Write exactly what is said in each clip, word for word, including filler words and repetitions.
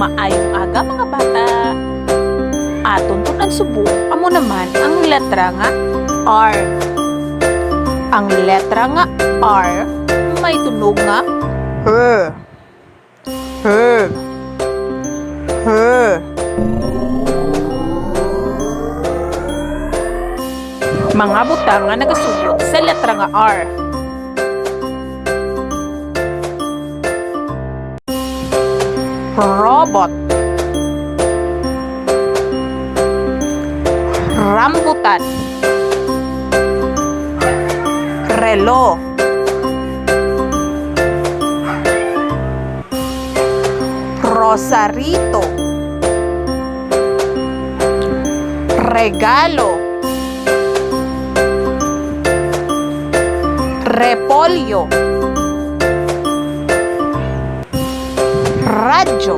Maayong aga, mga bata. Aton tun-an subong amo naman ang letra nga R. Ang letra nga R may tunog nga R. Her. Her. Mga butang nga nagasugod sa letra nga R. Robot. Rambutan. Relo. Rosarito. Regalo. Repolyo. Radyo.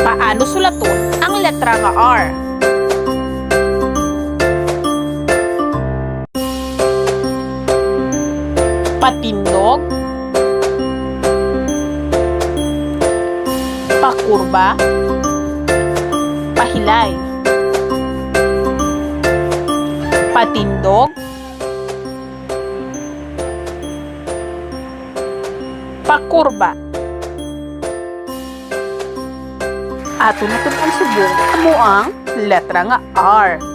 Paano sulaton ang letra nga R? Patindog. Pakurba. Pahilay. Patindog. Pakurba. Aton na tun-an subong amo ang letra nga R.